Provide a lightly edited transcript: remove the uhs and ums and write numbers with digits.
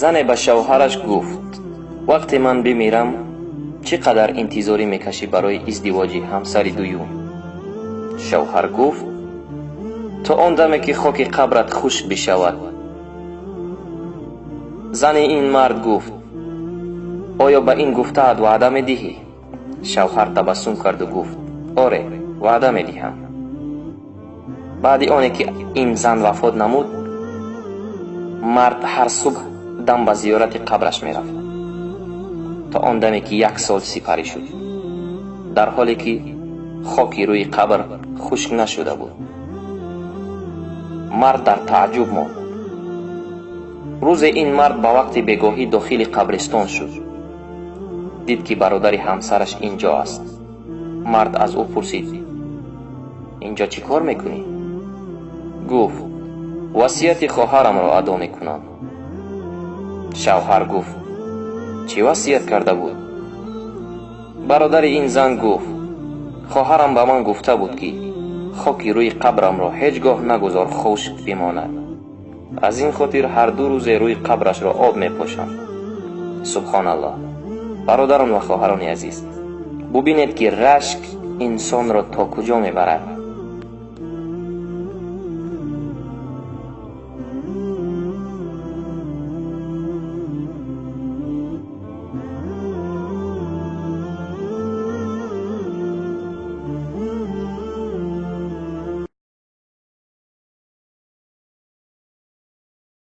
Зане ба шавҳараш гуфт: вақте ман бимирам, чӣ қадар интизорӣ мекашӣ барои издивоҷи ҳамсари дуюм? Шавҳар гуфт: то он даме ки хоки қабрат хушк бишавад. Зани ин мард гуфт: оё ба ин гуфтаат ваъда медиҳӣ? Шавҳар табассум карду гуфт: оре, ваъда медиҳам. Баъди оне ки ин зан вафот намуд, мард ҳар субҳ дам ба зиёрати қабраш мерафт, то он даме ки як сол сипарӣ шуд, дар ҳоле ки хоки рӯи қабр хушк нашуда буд. Мард дар тааҷҷуб монд. Рӯзе ин мард ба вақти бегоҳӣ дохили қабристон шуд. Дид ки бародари ҳамсараш инҷо аст. Мард аз ӯ пурсид: инҷо чӣ кор мекунӣ? Гуфт: васияти хоҳарамро адо мекунам. Шавҳар гуфт: чӣ васият карда буд? Бародари ин зан гуфт: хоҳарам ба ман гуфта буд, ки хоки рӯи қабрамро ҳеҷ гоҳ нагузор хушк бимонад. Аз ин хотир ҳар ду рӯзе рӯи қабрашро об мепошам. Субҳоналлоҳ. Бародарон ва хоҳарони азиз, бубинед, ки рашк инсонро то куҷо мебарад.